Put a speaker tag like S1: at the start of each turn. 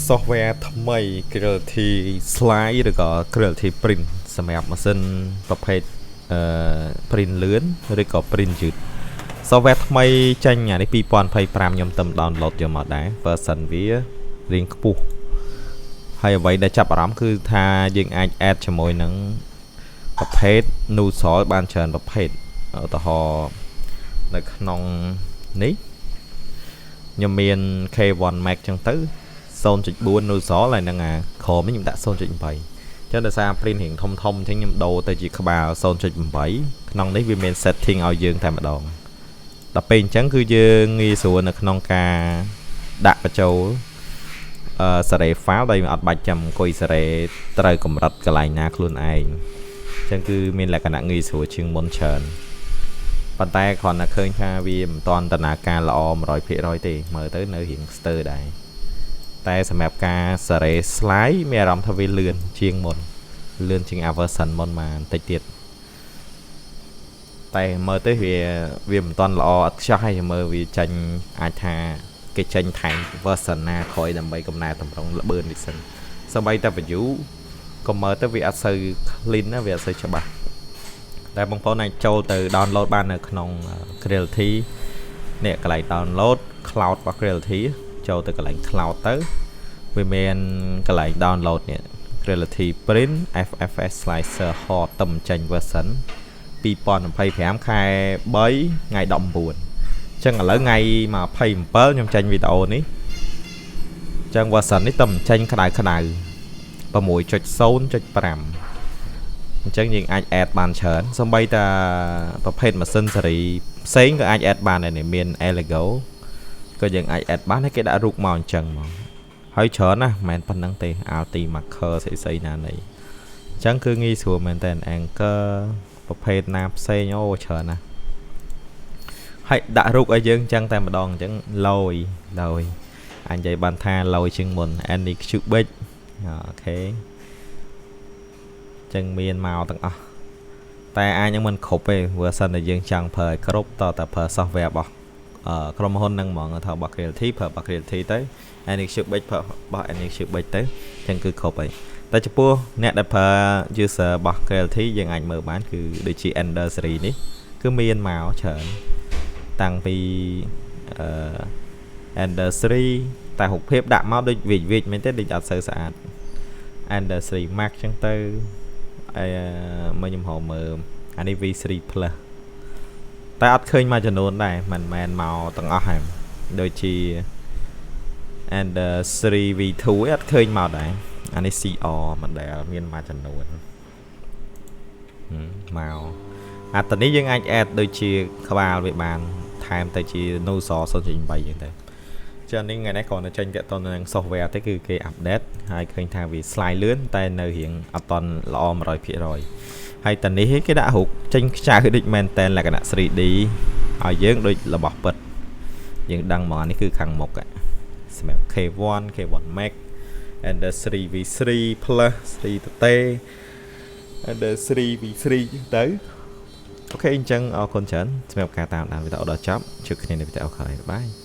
S1: Software ថ្មី Creality Slice ឬក៏ Creality Print សម្រាប់ម៉ាស៊ីនប្រភេទអឺ print លឿនឬក៏ print យឺត software ថ្មីចេញអានេះ2025ខ្ញុំទៅ download យកមកដែរ version វារៀងខ្ពស់ហើយអ្វីដែលចាប់អារម្មណ៍គឺថាយើងអាច add ជាមួយនឹងប្រភេទ nozzle បានច្រើនប្រភេទឧទាហរណ៍នៅក្នុងនេះខ្ញុំមាន K1 Max ចឹងទៅ0.4 nozzle ហើយនឹងអាក្រោមនេះខ្ញុំដាក់0.8ចឹងដោយសារ print រៀងធំធំអញ្ចឹងខ្ញុំដូរទៅជាក្បាល0.8ក្នុងនេះវាមាន setting ឲ្យយើងតែម្ដងដល់ពេលអញ្ចឹងគឺយើងងាយស្រួលនៅក្នុងការដាក់បញ្ចូលអឺសេរី file ដោយអត់បាច់ចាំអង្គុយសេរីត្រូវកម្រិតកន្លែងណាខ្លួនឯងអញ្ចឹងគឺមានលក្ខណៈងាយស្រួលជាងមុនច្រើនប៉ុន្តែគ្រាន់តែឃើញថាវាមិនទាន់ដំណើរការល្អ100%ទេមើលទៅនៅរៀងស្ទើរដែរតែសម្រាប់ការសេរី slice មានអារម្មណ៍ថាវាលឿនជាងមុនលឿនជាង version មុនមកបន្តិចទៀតតែមើលទៅវាវាមិនទាន់ល្អអត់ខ្ចោះហើយមើលវាចាញ់អាចថាគេចេញថែម version ណាក្រោយដើម្បីកំណែតម្រង់ល្បឿននេះសិនសម្បីតែ view ក៏មើលទៅវាអត់សូវ clean ណាវាអត់សូវច្បាស់តែបងប្អូនអាចចូលទៅ download បាននៅក្នុង Creality នេះកន្លែង download cloud របស់ Creality ចូលទៅកន្លែង cloud ទៅវាមានកន្លែង download នេះ Creality Print FFS Slicer Hot តំចេញ version 2025ខែ3ថ្ងៃ19អញ្ចឹងឥឡូវថ្ងៃ27ខ្ញុំចេញវីដេអូនេះអញ្ចឹង version នេះតំចេញក្តៅក្តៅ6.0.5អញ្ចឹងយើងអាច add បានច្រើនសូម្បីតែប្រភេទម៉ាស៊ីនស៊េរីផ្សេងក៏អាច add បានដែរនេះមាន Elegoo ក៏យើងអាច add បានហើយគេដាក់រូបមកអញ្ចឹងហ្មងហើយច្រើនណាស់មិនមែនប៉ុណ្្នឹងទេ Ultimaker ស្អីស្អីណានៃអញ្ចឹងគឺងាយស្រួលមែនតើ Anker ប្រភេទណាផ្សេងអូច្រើនណាស់ហើយដាក់រូបឲ្យយើងអញ្ចឹងតែម្ដងអញ្ចឹងលយលយអញនិយាយបានថាលយជាងមុន Anycubic OK ចឹងមានមកទាំងអស់តែអាចនឹងមិនគ្រប់ទេ version ដែលយើងចង់ប្រើឲ្យគ្រប់តតែប្រើ software របស់ក្រុមហ៊ុនហ្នឹងហ្មងថារបស់ Creality ប្រើរបស់ Creality ទៅ Anycubic ប្រើរបស់ Anycubic ទៅចឹងគឺគ្រប់ហើយតែចំពោះអ្នកដែលប្រើ user របស់ Creality យើងអាចមើលបានគឺដូចជា Ender series នេះគឺមានមកច្រើនតាំងពីអឺ Ender 3តែរូបភាពដាក់មកដូចវិចវិចមែនទេដូចអត់សូវស្អាត Ender 3 Max ចឹងទៅអឺមើលខ្ញុំរកមើលអានេះ V3 Plus តែអត់ឃើញមួយចំនួនដែរមិនមែនមកទាំងអស់ហ្នឹងដូចជា Ender 3 V2 ឯងអត់ឃើញមកដែរអានេះ CR model មានមួយចំនួនមកអាតនេះយើងអាច add ដូចជាក្បាលវាបានថែមទៅជា nozzle 0.8ចឹងទៅចានេះថ្ងៃនេះគ្រាន់តែចេញតាក់ទងនឹង software ទេគឺគេ update ហើយឃើញថាវា slice លឿនតែនៅរៀងអត់តន់ល្អ100%ហើយតានេះគេដាក់រូបចេញខ្ចៅដូចមែនតែនលក្ខណៈ 3D ឲ្យយើងដូចរបស់ពិតយើងដឹងហ្មងអានេះគឺខាងមុខសម្រាប់ K1 K1 Max Ender 3 V3 Plus 3តេ Ender 3 V3 ទៅ OK អញ្ចឹងអរគុណច្រើនសម្រាប់ការតាមដានវីដេអូដល់ចប់ជួបគ្នានៅវីដេអូក្រោយ bye.